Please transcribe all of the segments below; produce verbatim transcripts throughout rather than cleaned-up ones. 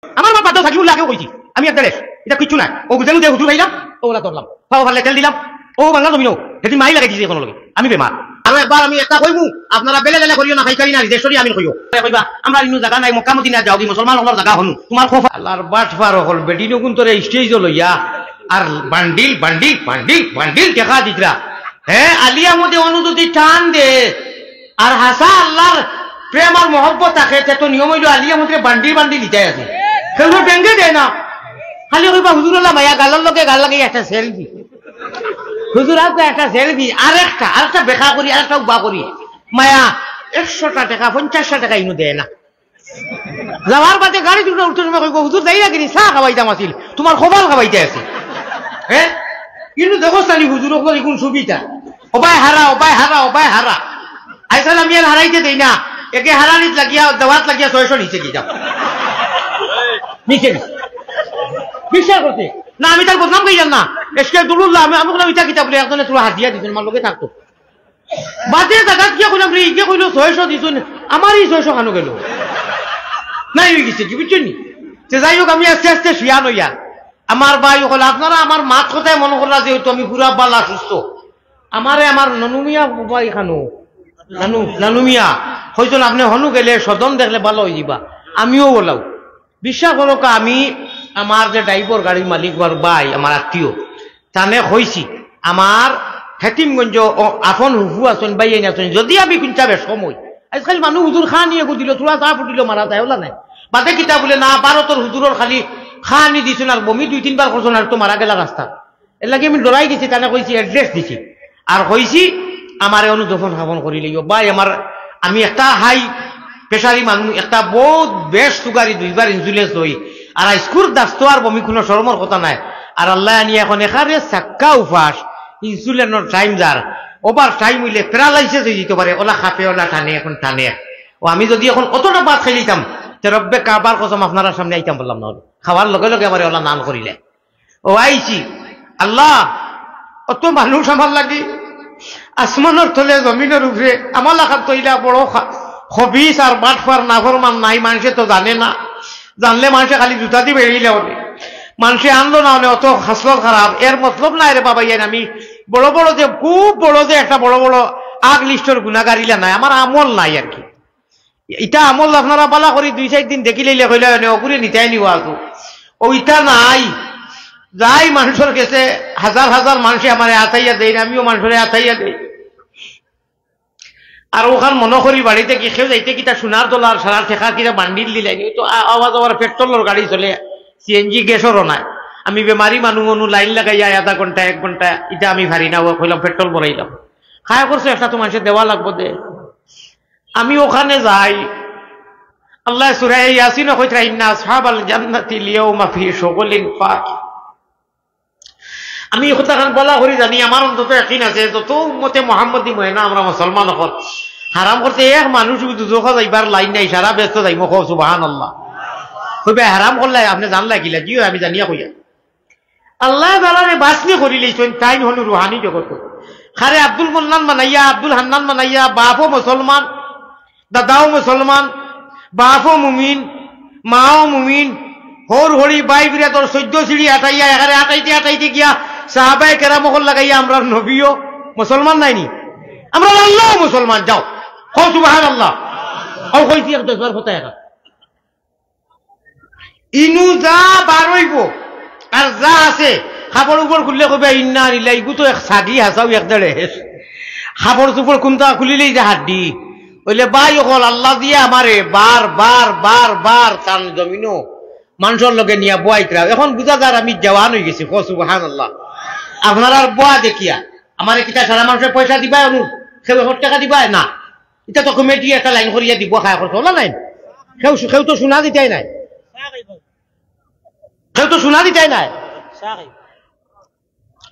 আমার মা বাদ দেও, সাকিবুল্লাহ আগেও কইছি। আমি একটা রেশ, ইটা কিচ্ছু নাই। ও বুঝানো যে হুজুর ভাইরাম, ও ওরা ধরলাম। পাও ফাললে তেল দিলাম, ও বাংলা জমিনও, হেটি মাই লাগাই দিছে এখন লগে। আমি বেমার। আরো একবার আমি একটা কইমু, আপনারা বেলে বেলে করিও না, পাইকারি না, রিজেস্ট করি আমিন কইও। কইবা, আমরা ইনু জাগা নাই, মক্কা মদিনা যাওগি, মুসলমান অকলর জাগা হনু, তুমার খোফা। আল্লাহর বাটপার অকল, বেটিনগুন্তরে স্টেজো লইয়া, আর বান্ডিল, বান্ডিল, বান্ডিল, বান্ডিল টেকা দিতরা। হে, আলী আহমদে অনু যদি টান দে, আর হাছা আল্লাহর প্রেম আর মহব্বত থাকে, তে তো নিয়ম অইলো আলী আহমদরে বান্ডিল বান্ডিল দিতাই আছে। কেউ তো ব্যাংকে দেয় না। খালি কইবা, "হুজুর আল্লাহ মায়া, গালর লগে গাল লাগাই একটা সেলফি।" হুজুর, আর তো একটা সেলফি, আরেকটা, আরেকটা বেকা করি, আরেকটা উবা করি। মায়া, একশোটা টেকা, পঞ্চাশটা টেকা ইনু দেয় না। যাওয়ার বাদে গাড়ি দুটো উঠতে সময় কইবো, "হুজুর, যাই না কিনি, চা খাওয়াইতাম আছিল, তুমার কপাল খাওয়াইতে আছে।" হে? কিন্তু দেখো সালি হুজুর, ওগুলো কোন সুবিধা? ওবায় হারা, ওবায় হারা, ওবায় হারা। আইসাল আমি আর হারাইতে দেই না। একে হারানিত লাগিয়া, দেওয়াত লাগিয়া ছয়শো নিচে গিয়ে যাও। নিচে, নিচে। বিশ্বাস করতে। না, আমি তার বদনাম গাইলাম না। এসকে দুলুল্লাহ, আমি, আমি কোনো ইটা কিতাব বলে একজনে তোরা হাত দিয়া দিছেন, আমার লগে থাকতো। বাদে জাগাত গিয়া কইলাম, "রে, ইগে কইলো ছয়শো দিছইন, আমার ই ছয়শো খানো গেল?" নাই অই গেছে কি, বুঝছইন নি? তে যাই হোক, আমি আস্তে আস্তে শিয়ান অইয়ার। আমার ভাই অকল, আপনারা আমার মাত কথায় মনো কররা যে হয়তো আমি পুরা বালা সুস্থ। আমারে আমার ননুমিয়া ভাই খানো, নানু, নানুমিয়া, হয়তো আপনে হনু গেলে সদন দেখলে বালা অই যিবা। আমিও বলাও। বিশ্বাস করো কা, আমি আমার যে ড্রাইভার গাড়ির মালিক ওর ভাই, আমার আত্মীয়, তানে কইছি, আমার হেতিমগঞ্জ ও আপন হুফু আছইন, ভাইয়াইন আছইন, যদি আমি কুনটা বেশকম অই, আজকাল মানুষ হুজুর খানি এগু দিল, থুড়া চা ফুটিল, মারা যায়, ওলা নাই। বাদে কিতা বলে না, ভারতর হুজুরর খালি খানি দিছইন আর বমি দুই তিনবার করছইন আর তো মারা গেলা রাস্তা। এর লাগি আমি ডরাই গেছি, তানে কইছি, অ্যাড্রেস দিছি। আর কইছি, "আমারে অনু দফন খাফন করি লইও।" ভাই আমার, আমি একটা হাই প্রেশারি মানুষ, একটা বহুত বেশ সুগারি, দুইবার ইনসুলেন্স অই। আর আইসকুর দাস্ত আর বমি কোনো শরমর কথা নাই। আর আল্লাহ আনি এখন এখানে সাক্কা উপাস, ইনসুলিনর টাইম যার, ওভার টাইম অইলে প্যারালাইসিস অই যিতে পারে, ওলা খাপে, ওলা টানে, এখন টানে। ও আমি যদি এখন অতটা ভাত খাই লিতাম, তে রব্বে কাবার কসম আপনারার সামনে আইতাম পারলাম না, খাওয়ার লগে লগে আমারে ওলা নান করিলে। ও আইছি, আল্লাহ, অত মানুষ আমার লাগি, আসমানর তলে, জমিনর উপরে, আমার লাখান তো ইলা বড় খা-, খবিস আর বাটপার নাফরমান নাই, মানষে তো জানে না। জানলে মানষে খালি জুতা দি বেরিয়ে অনে। মানষে আনলো না অনে, অত খাসলত খারাপ। এর মতলব নাই রে বাবা, ইয়ান আমি বড় বড় যে, খুব বড় যে একটা বড় বড় আগ লিস্টর গুনাগার ইলা নাই, আমার আমল নাই আর কি। ইটা আমল আপনারা বালা করি দুই চাইর দিন দেখিলাইলে কইলা, "এনে অগুরে নিতাই নিবা তো।" ও ইটা নাই। যাই মানষর গেছে, হাজার হাজার মানষে আমারে আতাইয়া দেইন, আমিও মানষরে আতাইয়া দেই। আর ওখান মনো করি বাড়িতে কি কেউ যাইতে কিতা সোনার ডলার সারা টেকা কিতা বান্ডিল দিলাইনি, ওই তো আ-, আওয়া যাওয়ার পেট্রোলর গাড়ি চলে, সিএনজি গ্যাসরও নাই। আমি বেমারি মানুষ, অনু লাইন লাগাইয়া আধা ঘন্টা, এক ঘন্টা, ইটা আমি পারি না, ও কইলাম পেট্রোল ভরাইলাম। খায় করছো একটা তো মানষে দেওয়া লাগবো দে। আমি ওখানে যাই, আল্লাহ সূরা ইয়াসিনো কইতরা, "ইন্না আসহাবাল জান্নাতিল ইয়াউমা ফি শুগুলিন ফাকিহুন।" আমি এই কথাখান বালা করি জানি, আমার অন্তত ইয়াকিন আছে, যত উম্মতে মুহাম্মদী মনে না আমরা মুসলমান অকল, হারাম করতে এক মানুষ দুজখো যাইবার লাইন নাই, সারা বেহেস্তো যাইমু, কও সুবহানাল্লাহ। কইবা, "হারাম করলে আপনে জানলা কিলা?" জি, আমি জানিয়া কইয়া। আল্লাহ তাআলারে বাছনি করি লইছইন, তাইন হনু রুহানি জগত। কারে আব্দুল মান্নান বানাইয়া, আব্দুল হান্নান বানাইয়া, বাপও মুসলমান, দাদাও মুসলমান, বাপও মুমিন, মাও মুমিন, হর হরি ভাই বিরাদর চৈদ্দ সিঁড়ি আটাইয়া, এখানে আটাইতে আটাইতে গিয়া সাহাবায়ে কেরাম অকল লাগাইয়া আমরার নবীও মুসলমান নায়নি? আমরার আল্লাহও মুসলমান, যাও। কও সুবহানাল্লাহ। কও কইছি এক দশবার কথা একা। ইনু যা বার অইবো, আর যা আছে, কাপড় উপর খুললে কইবা, "ইন্না লিল্লাহি", ইগু তো এক সাগি হাছাউ এক দেড়ে হেস। কাপড় চুপড় কুনটা খুলিলেই যে হাড্ডি। অইলে ভাই অকল, আল্লাহ দিয়া আমারে বার, বার, বার, বার তান জমিনো মানষর লগে নিয়া বওয়াইতরা। এখন বুঝা যার আমি জওয়ান অই গেছি, কও সুবহানাল্লাহ। আপনারার বওয়া দেখিয়া, আমারে কিতা সারা মানষে পয়সা দিবায়, অনু, কেউ এক টেকা দিবায় না। ইটা তো কমিটি একটা লাইন করিয়া দিব, খায় করতে, ওলা নাই। কেউ, কেউ তো সোনা দিতাই নাই। কেউ তো সোনা দিতাই নাই।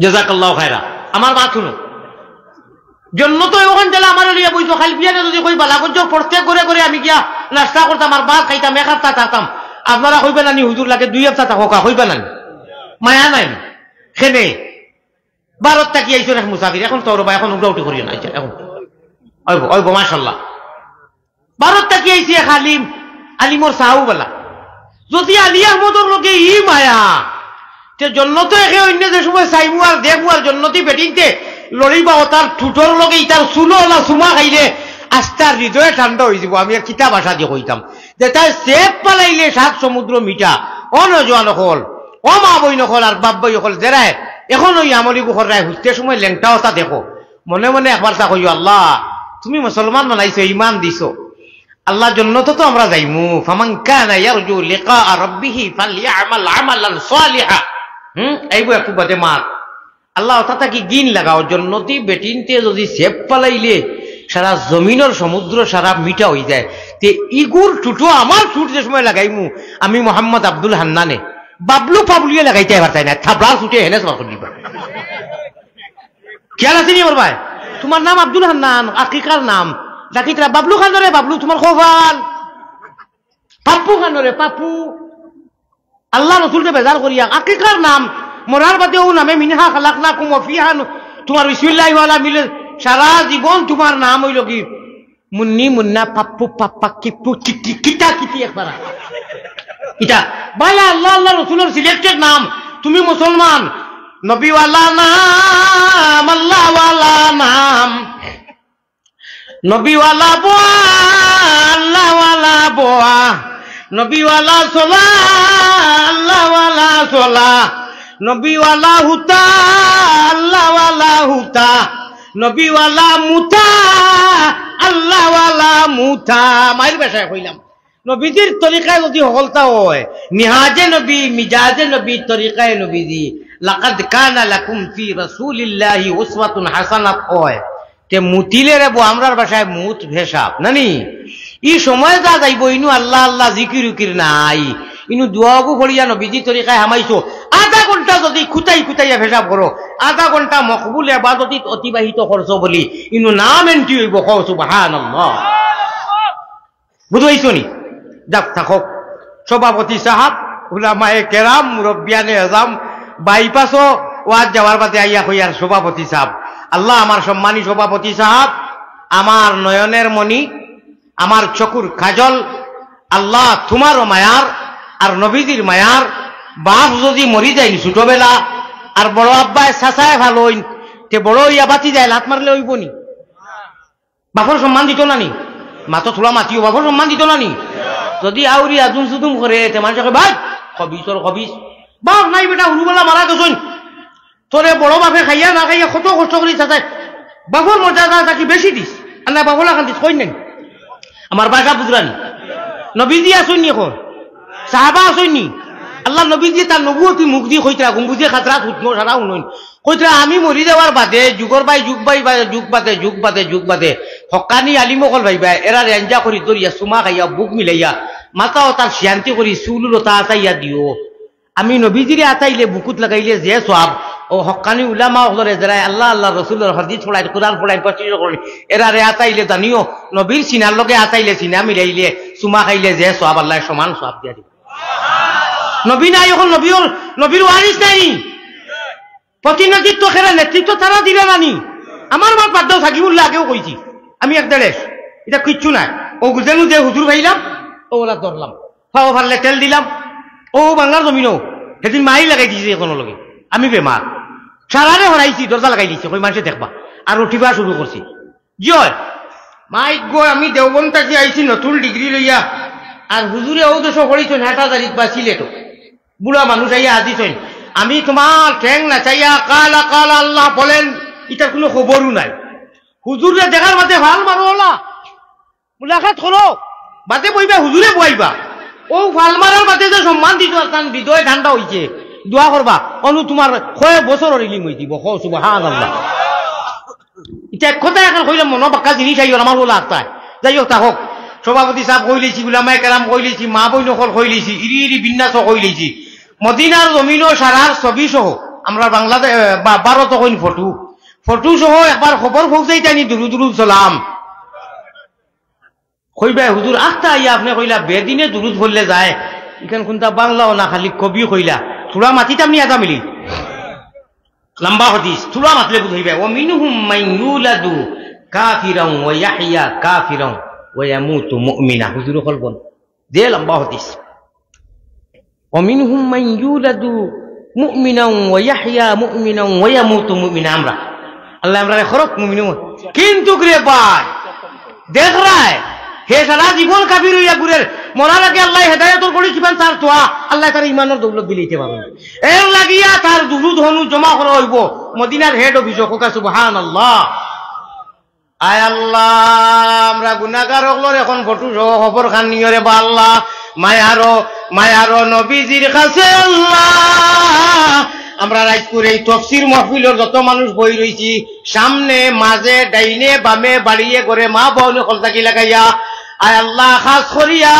জাযাকাল্লাহু খায়রা। আমার মাত হুনো। জন্নত অখন গেলে আমারে লইয়া বইছো, খালি বিয়ানে যদি কই বালা করছো, প্রত্যেক ঘরে ঘরে আমি গিয়া নাস্তা করতাম আর ভাত খাইতাম, এক হাপ্তা থাকতাম। আপনারা কইবা নানি, "হুজুর লাগে দুই হাপ্তা থাকো কা", কইবা নানি? মায়া নাই। খেনে। ভারত থাকি আইছইন এক মুসাফির, এখন তো ওর ভাই, এখন উঠা উঠি করিও না, আচ্ছা, এখন। অইবো, অইবো, মাশাআল্লাহ। ভারত থাকি আইছে এক আলিম, আলিমর চাও বালা। যদি আলী আহমদর লগে ই মায়া, তে জন্নতো একে অইন্যে যে সময় চাইমু আর দেখমু আর জন্নতি বেটিন্তে লড়িবা, অতার ঠুটর লগে ইতার চুলো অলা চুমা খাইলে আস্তা হৃদয় ঠান্ডা অইযিবো। আমি আর কিতা ভাষা দি কইতাম, যেতায় ছেপ ফালাইলে সাত সমুদ্র মিঠা। ও নওজোয়ান অকল, ও মা বইন অকল আর বাপ ভাই অকল, যেরায় অখনো ই আমলি বুকর রায় হুজতে সময় লেংটা অতা দেখো, মনে মনে একবার তা কইও, "আল্লাহ, তুমি মুসলমান বানাইছো, ইমান দিছো, আল্লাহ, জন্নতো তো আমরা যাইমু, ফামান কানা ইয়ারজু লিকা রাব্বিহি ফালইয়ামাল আমালান সালিহা।" হুম, এইবো একটু বাদে মাত। আল্লাহ, অতা থাকি ঘিন লাগাও, জন্নতি বেটিন্তে যদি ছেপ ফালাইলে সারা জমিনর সমুদ্র সারা মিঠা অইযায়, তে ইগুর ঠুটো আমার ঠুট যে সময় লাগাইমু, আমি মোহাম্মদ আব্দুল হান্নানে বাবলু পাবলুয়ে লাগাইতায় পারতায় নায়, থাবড়ার চুটে হেনে সবার করি দিবা। খেয়াল আছে নি আমার ভাই? তুমার নাম আব্দুল হান্নান, আকিকার নাম। ডাকিতরা বাবলু খানরে, বাবলু তুমার কপাল। পাপ্পু খানরে, পাপ্পু। আল্লাহ রসুলরে বেজার করিয়া আকিকার নাম। মরার বাদে অউ নামে মিনহা খালাকনাকুম ওয়া ফিহা নু-, তুমার বিসমিল্লাহি ওয়ালা মিলে সারা জীবন তুমার নাম অইলো কি? মুন্নি, মুন্না, পাপ্পু, পাপ্পা, কিপ্পু, কিটি, কিতা, কিটি একবার। ইতা, ভাই, আল্লাহ, আল্লাহ রসুলর সিলেক্টেড নাম। তুমি মুসলমান। নবীওয়ালা নাম, আল্লাহওয়ালা নাম। নবীওয়ালা বওয়া, আল্লাহওয়ালা বওয়া। নবীওয়ালা চলা, আল্লাহওয়ালা চলা। নবীওয়ালা হুতা, আল্লাহওয়ালা হুতা। নবীওয়ালা মুতা, আল্লাহওয়ালা মুতা। মাইর ভাষায় কইলাম, নবীজির তরিকায় যদি হকলতা অয়, নিহাজে নবী, মিজাজে নবী, তরিকায় নবীজি, লাকাদ কানা লাকুম ফি রাসূলিল্লাহি উসওয়াতুন হাসানাত অয়, তে মুতিলে রে বো, আমরার ভাষায় মুত পেশাব, নানি? ই সময় যা যাইবো, ইনু আল্লাহ আল্লাহ জিকির উকির নাই, ইনু দোয়াগু পড়িয়া নবীজি তরিকায় হামাইছো। আধা ঘন্টা যদি খুতাই খুতাইয়া পেশাব করো, আধা ঘন্টা মকবুল এবাদতিত অতিবাহিত করছো বুলি ইনু নাম এন্ট্রি অইবো। কও সুবহানাল্লাহ। বুঝাইছো নি? যাক, থাকউক। সভাপতি সাহেব, উলামায়ে কেরাম, মুরব্বিয়ানে আজম, বাইপাসও ওয়াজ যাওয়ার বাদে আইয়া কইয়ার সভাপতি সাহেব। আল্লাহ, আমার সম্মানী সভাপতি সাহেব, আমার নয়নের মণি, আমার চকুর কাজল, আল্লাহ, তুমারও মায়ার আর নবীজির মায়ার। বাপ যদি মরি যাইন ছোটবেলা, আর বড় আব্বায় চাচায় ফালইন, তে বড় অইয়া বাতি যায়, লাত মারলে অইবো নি? বাপর সম্মান দিতো না নি? মাতো থুড়া মাতিও, বাপর সম্মান দিতো না নি? যদি আউরি আদুম সুদুম করে, তে মানষে কয়, "ভাই, খবিসর খবিস।" বাপ নাই বেটা, হুরুবালা মারা গেছইন। তোরে বড় বাপে খাইয়া না খাইয়া কত কষ্ট করি চাচায়। বাপর মর্যাদা থাকি বেশি দিস। আর না বাপর লাখান দিস, কইন নাই। আমার ভাষা বুঝরা নি? নবীজি আছইন নি অখন? সাহাবা আছইন নি? আল্লাহর নবীজি তান নবুয়তি মুখ দি কইতরা, গম্বুজে খাতরাত হুতমো সারা হুনইন। কইতরা, "আমি মরি যাওয়ার বাদে যুগর বাই যুগ বাই বা-, যুগ বাদে, যুগ বাদে, যুগ বাদে হক্কানি আলিম অকল পাইবা, এরারে আঞ্জা করি ধরিয়া, চুমা খাইয়া, বুক মিলাইয়া, মাথা অতার শিয়ান্তি করি, চুল উলতা আতাইয়া দিও। আমি নবীজিরে আতাইলে, বুকুত লাগাইলে যে সওয়াব, অউ হক্কানি উলামা অকলরে যেরায় আল্লাহ, আল্লাহর রসুলর হাদিস পড়াইন, কুরআন পড়াইন, প্রশংসা করইন, এরারে আতাইলে জানিও, নবীর সিনার লগে আতাইলে, সিনা মিলাইলে, চুমা খাইলে যে সওয়াব, আল্লায় সমান সওয়াব দিয়া দিবা।" নবী নাই অখন, নবীর, নবীর ওয়ারিস নাই। প্রতিনিধিত্ব কেরা, নেতৃত্ব তারা দিরা না নি? আমার মার পাদ্দাও থাকিবুল্লাহ আগেও কইছি, আমি এক দেড়েশ, ইটা কিচ্ছু নাই। অউ গুজেনু যে হুজুর পাইলাম, অউ ওলা ধরলাম, পাও পারলে তেল দিলাম। অউ বাংলার জমিনও সেদিন মাই লাগাই দিছে অখনো লগে, আমি বেমার, সারারে হরাইছি, দরজা লাগাই দিছে, কই মানষে দেখবা, আর উঠিবা শুরু করছি। জি অয়, মাইক গো, আমি দেওবন্দ থাকি আইছি নতুন ডিগ্রি লইয়া, আর হুজুরে অউ দেশো পড়াইছইন হাটহাজারিত বা সিলেটো। বুড়া মানুষ আইয়া হাজির অইন, "আমি তুমার ঠেং নাচাইয়া কালা কালা আল্লাহ বলেন, ইটার কুনু খবরও নাই।" হুজুররে দেখার বাদে ফাল মারো অলা, মুলাকাত করো, বাদে বইবা, হুজুরে বওয়াইবা। অউ ফাল মারার বাদে যে সম্মান দিতো, আর তান হৃদয় ঠান্ডা অইছে, দোয়া করবা, অনু তুমার কয়েক বছরর ইলিম অই দিবো। কও সুবহানাল্লাহ। ইটা এক কথা এখান কইলাম, মনো বাক্কা জিনিস আইওর আমার অলা আত্মায়। যাই হউক, তা হউক, সভাপতি সাহেব কইলাইছি, উলামায়ে কেরাম কইলাইছি, মা বইন অকল কইলাইছি, ইরি ইরি বিন্যাসও কইলাইছি। মদিনার জমিনও সারার ছবি সহ, আমরা বাংলাদেশ, এ, বা-, ভারত অইন ফটো, ফটো সহ একবার খবর পৌঁছাইতায়নি, দুরুদ দুরুদ সালাম। কইবা, "হুজুর, আখতা আইয়া আপনে কইলা, বেদিনে দুরুদ পড়লে যায়, ইখান কুনটা বাংলাও না, খালি কবি কইলা।" থুড়া মাতিতাম নি আদা মিলি। লম্বা হাদিস, থুড়া মাতলে বুঝাইবা। "ওয়া মিনহুম মান ইউলাদু কাফিরান ওয়া ইয়াহইয়া কাফিরান ওয়া ইয়ামুতু মুমিনা।" হুজুর অকল বল, যে লম্বা হাদিস। ومنهم من يولد مؤمنا ويحيى مؤمنا ويموت مؤمنا। আমরা, আল্লাহ আমরারে করউক মুমিন। কিন্তু রে ভাই, দেখরায়, হে সারা জীবন কাফির অইয়া ঘুরের, মরার আগে আল্লায় হেদায়েতর ঘড়ি কিমান তার দোয়া, আল্লায় তারে ইমানর দৌলত দিলাইতে পারইন। এর লাগিয়া তার দুরুদ হনু জমা করা অইবো মদিনার হেড অফিসো। কউক্কা সুবহানাল্লাহ। আয় আল্লাহ, আমরা গুনাগার অকলর এখন ফটো সহ খবর খান নিও রে বা আল্লাহ। মায়ারো, মায়ারো নবীজির কাছে আল্লাহ, আমরা রাইতকুর এই তফসির মাহফিলর যত মানুষ বই রইছি, সামনে, মাঝে, ডাইনে, বামে, বাড়িয়ে, ঘরে, মা বউনে কলতাকি লাগাইয়া, আয় আল্লাহ, খাস করিয়া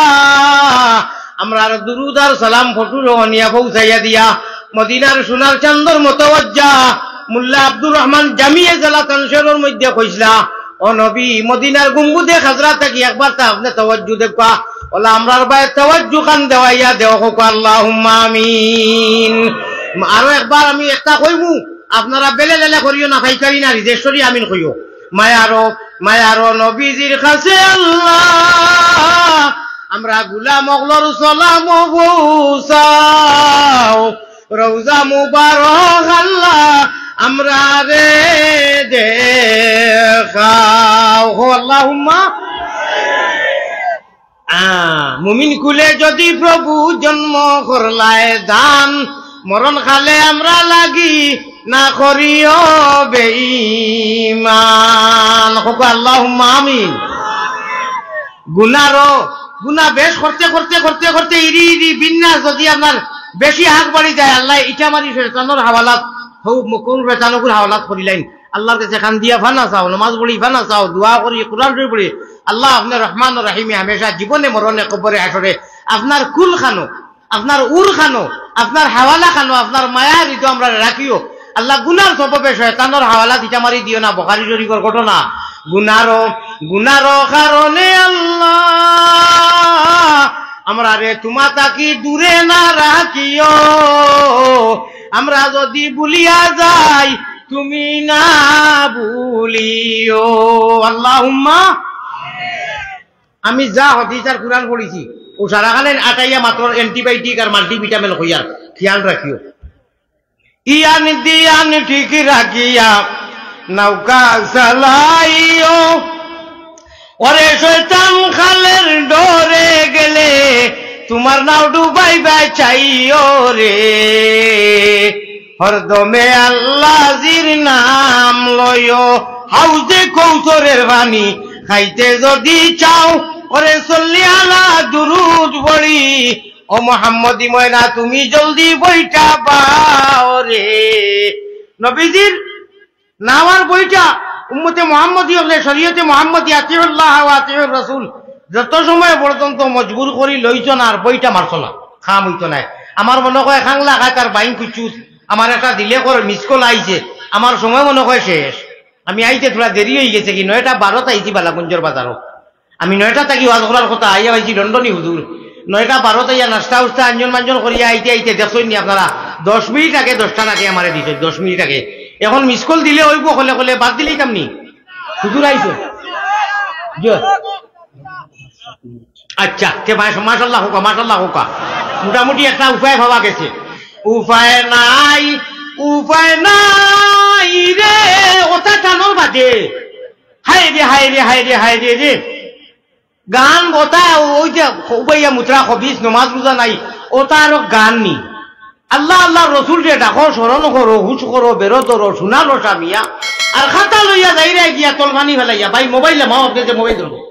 আমরার দুরুদ আর সালাম ফটো সহ নিয়া পৌঁছাইয়া দিয়া, মদিনার সোনার চান্দর মতওয়াজ্জা মোল্লা আব্দুর রহমান জামিয়ে জালাতান শহরর মধ্যে কইছলা, "ও নবী, মদিনার গুম্বুদে খাজরা থাকি একবার তা আপনে তাওয়াজ্জু দেউক্কা।" অলা আমরার ভাই তাওয়াজ্জু খান দেওয়াইয়া দেও, কউক্কা আল্লাহুম্মা আমিন। আরো একবার আমি একটা কইমু, আপনারা বেলে লেলে করিও না, পাইকারি না, রিজেস্টরি আমিন কইও। মায়ারো, মায়ারো নবীজির কাছে আল্লাহ, আমরা গুলাম অকলর সালাম পৌঁছাও। রওজা মুবারক আল্লাহ, আমরারে দেখাও। কও আল্লাহুম্মা। আ, মুমিন কুলে যদি প্রভু জন্ম করলায় দান, মরণ কালে আমরা লাগি না করিও বেঈমান। কউক্কা আল্লাহুম্মা আমিন। গুনারো, গুনা বেশ করতে করতে করতে করতে ইরি ইরি বিন্যাস যদি আপনার বেশি আগ বাড়ি যায়, আল্লায় ইটা মারি শয়তানর হাওয়ালাত, হউ মকুন শয়তানগুর হাওয়ালাত করিলাইন। আল্লাহর কাছে কান্দিয়া ফানা চাও, নামাজ পড়ি ফানা চাও, দোয়া করি, কোরআন শরীফ পড়ি। আল্লাহ আপনে রহমান ও রহিমে হামেশা জীবনে মরণে কবরে হাশরে আপনার কুল খানো, আপনার উর খানো, আপনার হাওয়ালা খানো, আপনার মায়া হৃদয় আমরা রাখিও। আল্লাহ গুনার সববে শয়তানর হাওয়ালা দিতা মারি দিও না। বুখারী শরীফর ঘটনা। গুনারো, গুনারো কারণে আল্লাহ আমরারে তুমা থাকি দূরে না রাখিও। আমরা যদি ভুলিয়া যাই, তুমি না ভুলিও। আল্লাহুম্মা। আমি যা হাদিস আর কোরআন পড়ছি, অউ সারা খান আটাইয়া মাত্র অ্যান্টিবায়োটিক আর মাল্টিভিটামিন কইয়ার, খেয়াল রাখিও। ইয়ান দিয়ান ঠিক রাখিয়া নৌকা চালাইও। ওরে শয়তান খালের ডরে গেলে তুমার নাও ডুবাইবা চাইও রে। হরদমে আল্লাহ জির নাম লইও, হাউজে কৌসরের পানি খাইতে যদি চাও, ওরে সল্লি আলা দুরুদ পড়ি, ও মোহাম্মদী ময়না তুমি জলদি বইটা বাও রে। নবীজির নাওয়ার বইটা উম্মতে মোহাম্মদী অকলে শরীয়তে মোহাম্মদী আতিউল্লাহ ওয়া আতিউর রাসূল যত সময় পর্যন্ত মজবুর করি লইছো না আর বইটা মারছো না, কাম অইতো নায়। আমার মনো কয় খাংলা খায় তার বাইন কুচুত, আমার একটা দিলে কর মিস কল আইছে, আমার সময় মনো কয় শেষ। আমি আইতে থুড়া দেরি অইগেছে কি, নয়টা বারোত আইছি বালাগঞ্জর বাজারো। আমি নয়টা থাকি ওয়াজ করার কথা, আইয়া পাইছি লন্ডনী হুজুর। নয়টা বারোত আইয়া নাস্তা উস্তা আঞ্জন মাঞ্জন করিয়া আইতে আইতে দেখছইন নি আপনারা, দশ মিনিট আগে দশটার আগে আমারে দিছে, দশ মিনিট আগে। এখন মিস কল দিলে অইবো, কলে কলে বাদ দিলাইতাম নি। হুজুর আইছে। জি। আচ্ছা, তে মাশ-, মাশাআল্লাহ কউক্কা, মাশাআল্লাহ কউক্কা। মোটামুটি একটা উপায় পাওয়া গেছে। উপায় নাই, উপায় নাই রে, ওটা টানোর বাদে। হায় রে, হায় রে, হায় রে, হায় রে রে। গান ওটা, ওই যে উবাইয়া মুতরা খবিস, নমাজ রোজা নাই, ওটা আরো গান নি। আল্লাহ, আল্লাহর রসুলরে ডাকো, স্মরণ করো, হুশ করো, বেরো ধরো, শোনালো স্বামিয়া। আর খাতা লইয়া যাইরা গিয়া তলফানি ফেলাইয়া, ভাই মোবাইল লামাও, আপনে যে মোবাইল ধরবো।